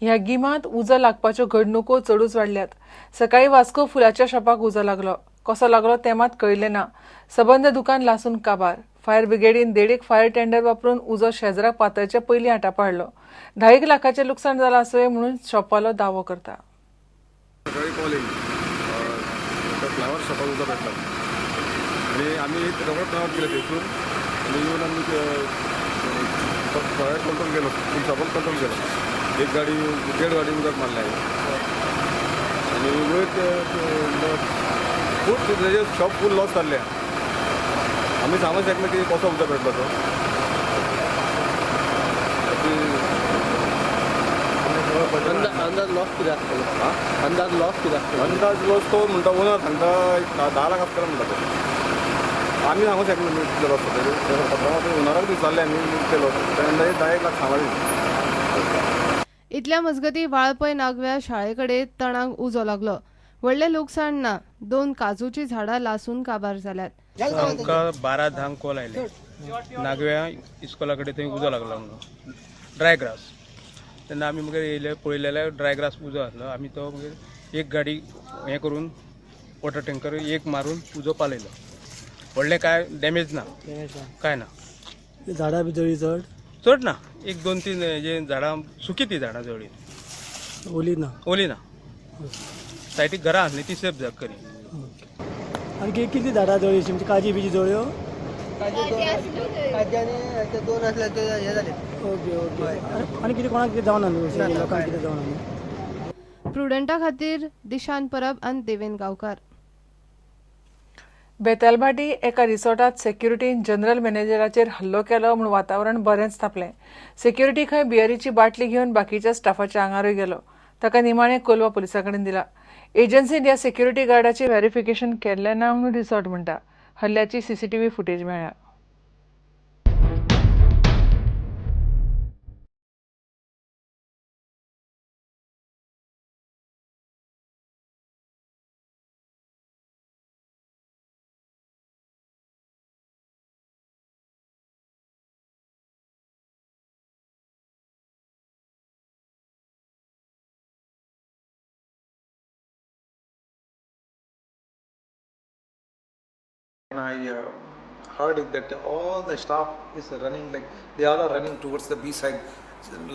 ह्या गिमांत उजो लागपाच्यो घडणुको चडूच वाडल्यात. सकाळी वास्को फुलाच्या शॉपाक उजो लागलो. कसो लागलो तें मात कळिल्लें ना. सबंद दुकान लासून काबार. फायर ब्रिगेडीन 1.5 फायर टेंडर वापरून उजो शेजराक पातळचे पयलीं आटापा हाडलो. 10 लाखाचें लुकसाण जालां आसुये म्हणून शॉपवालो दावो करता. सकाळी कॉल येयली फ्लावर शॉपाक उजो पेटला आनी आमी रोखडो टर्न केलें थंयसून आनी येवन आमी फायर कंट्रोल केलो, शॉपाक कंट्रोल केलो. एक गाडी 1.5 गाडी उदक मारलें आनी वयर खूब तेजें शॉप फूल लॉस जाल्लें. आमी सांगूंक शकना की कसो उदक पेटलो तो. अंदाज लॉस कितें आसतलो? अंदाज लॉस कितें आसतलो? अंदाज लॉस तो म्हणटा ओनर सांगता 10 लाख आसतलो म्हणटा तो. आमी सांगूंक शकना कितलो लॉस जाता. ओनराक विचारलें आमी कितले लॉस, अंदाजे 10 लाख सांगला. इतल्या मजगती वाळपय नागव्या शाळेकडे तणाक उजो लागलो. व्हडलें लुकसाण ना. 2 काजूची झाडां लासून काबार जाल्यात. आमकां 12:10 कॉल आयले नागव्या इस्कोला कडेन थंय उजो लागला म्हणून, ड्राय ग्रास. तेन्ना आमी मागीर येयले पळयलें जाल्यार ड्राय ग्रास उजो आसलो. आमी तो मागीर एक गाडी हें करून वॉटर टँकर एक मारून उजो पालयलो. व्हडलें कांय डॅमेज ना, कांय ना. झाडां बी जळी चड चड ना, 1 2 3 जे झाडां सुकी ती झाडां जळी, ओली ना, ओली ना. सायडीक घरां आसली ती सेफ जाग करी. आनी कितली झाडां जळी अशी म्हणजे काजी बिजी जळ्यो? काजी आनी 2 आसले ते हे जाले. Okay okay. आनी कितें कोणाक कितें जावना न्हू, लोकांक कितें जावना न्हू? प्रुडंटा खातीर दिशान परब आनी देवेन गांवकार. बेतालभाटी एका रिसॉर्टात सेक्युरिटीन जनरल मॅनेजराचेर हल्लो केलो म्हूण वातावरण बरेंच तापलें. सेक्युरिटी खंय बियरीची बाटली घेवन बाकीच्या स्टाफाच्या आंगारूय गेलो. ताका निमाणें कोलवा पुलिसां कडेन दिला. एजन्सीन ह्या सेक्युरिटी गार्डाचें व्हेरिफिकेशन केल्लें ना म्हणून रिसॉर्ट म्हणटा. हल्ल्याची सीसीटीव्ही फुटेज मेळ्ळ्या. I heard it that all the staff is running, like they all are running towards the B side,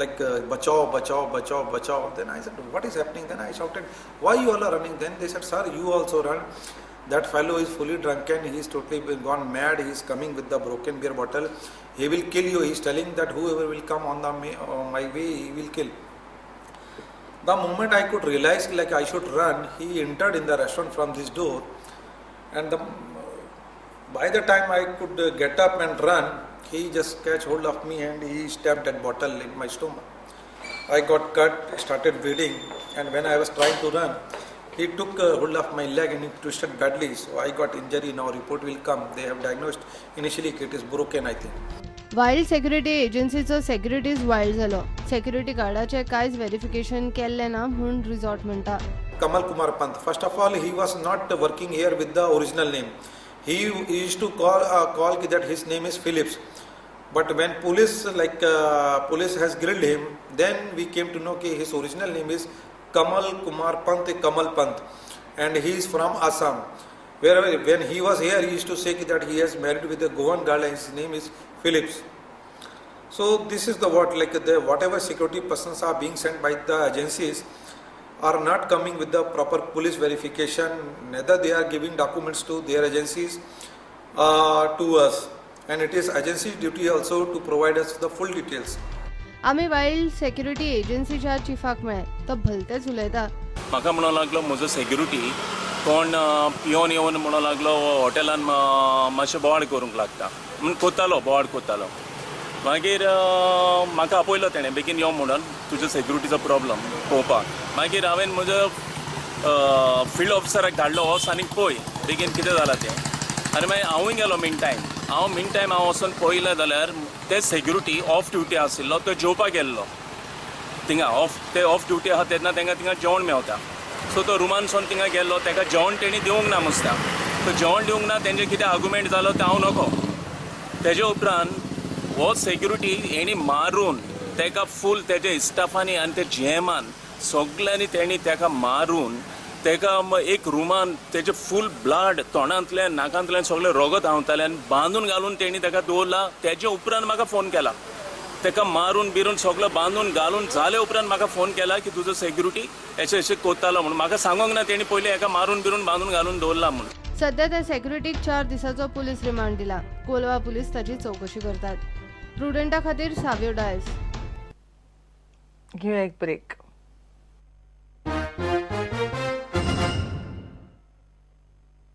like bachao, bachao, bachao, bachao. Then I said, what is happening? Then I shouted, why you all are running? Then they said, sir, you also run. That fellow is fully drunken. He is totally gone mad. He is coming with the broken beer bottle. He will kill you. He is telling that whoever will come on the my way, he will kill. The moment I could realize like I should run, he entered in the restaurant from this door, and by the time I could get up and run, he just catch hold of me and he stabbed that bottle in my stomach. I got cut, started bleeding, and when I was trying to run, he took hold of my leg and he twisted badly. So I got injury. Now report will come. They have diagnosed initially it is broken, I think. Wild security एजन्सीचो securities wild जालो. Security गार्डाचें कांयच verification केल्लें ना म्हूण resort म्हणटा. Kamal Kumar Pant. First of all, he was not working here with the original name. He used to call that his name is Phillips, but when police police has grilled him, then we came to know that his original name is Kamal Kumar Pant, Kamal Pant, and he is from Assam. Where when he was here, he used to say that he has married with a Goan girl and his name is Phillips. So this is the what like the whatever security persons are being sent by the agencies are not coming with the proper police verification, neither they are giving documents to their agencies to us, and it is agency's duty also to provide us the full details. आमी wild security एजन्सीच्या चिफाक मेळ्ळे, तो भलतेच उलयता. म्हाका म्हणूंक लागलो म्हजो security कोण पियोन येवन म्हणूंक लागलो हॉटेलान मातशें बोवाळ करूंक लागता म्हूण कोत्तालो, बोवाळ कोत्तालो. मागीर म्हाका आपयलो तेणें बेगीन यो म्हणून, तुज्या सेक्युरिटीचो प्रॉब्लम पळोवपाक. मागीर हांवें म्हज्या फिल्ड ऑफिसराक धाडलो, वच आनी पळय बेगीन कितें जालां तें. आनी मागीर हांवूय गेलो मीन टायम. हांव मीन टायम हांव वचून पळयलें जाल्यार ते सेक्युरिटी ऑफ ड्युटी आशिल्लो, तो जेवपाक गेल्लो थिंगा. ऑफ ते ऑफ ड्युटी आसा तेन्ना तांकां थिंगा जेवण मेवता. सो तो रुमानसून थिंगा गेल्लो, ताका जेवण तेणी दिवंक ना मुसता. तो जेवण दिवंक ना, तेंचे कितें आर्ग्युमेंट जालो तें हांव नको. तेजे उपरांत हो सेक्युरिटी हेणी मारून तेका फूल तेजे इस्टाफांनी आनी ते जीएमान सगल्यांनी तेणी तेका मारून तेका एक रुमान तेजे फूल ब्लड तोंडांतल्यान नाकांतल्यान सगळें रगत हांवतालें आनी बांदून घालून तेणी तेका दवरला. तेजे उपरांत म्हाका फोन केला, तेका मारून बिरून सगळो बांदून घालून जाले उपरांत म्हाका फोन केला की तुजो सेक्युरिटी अशें अशें कोत्तालो म्हणून. म्हाका सांगूंक ना तेणी पयलीं हेका मारून बिरून बांदून घालून दवरला म्हणून. सध्या त्या सेक्युरिटीक 4 दिसाचो पुलीस रिमांड दिला. कोलवा पुलीस ताची चौकशी करतात. प्रुडंटा खातीर सावियो डायस. घेवया एक ब्रेक.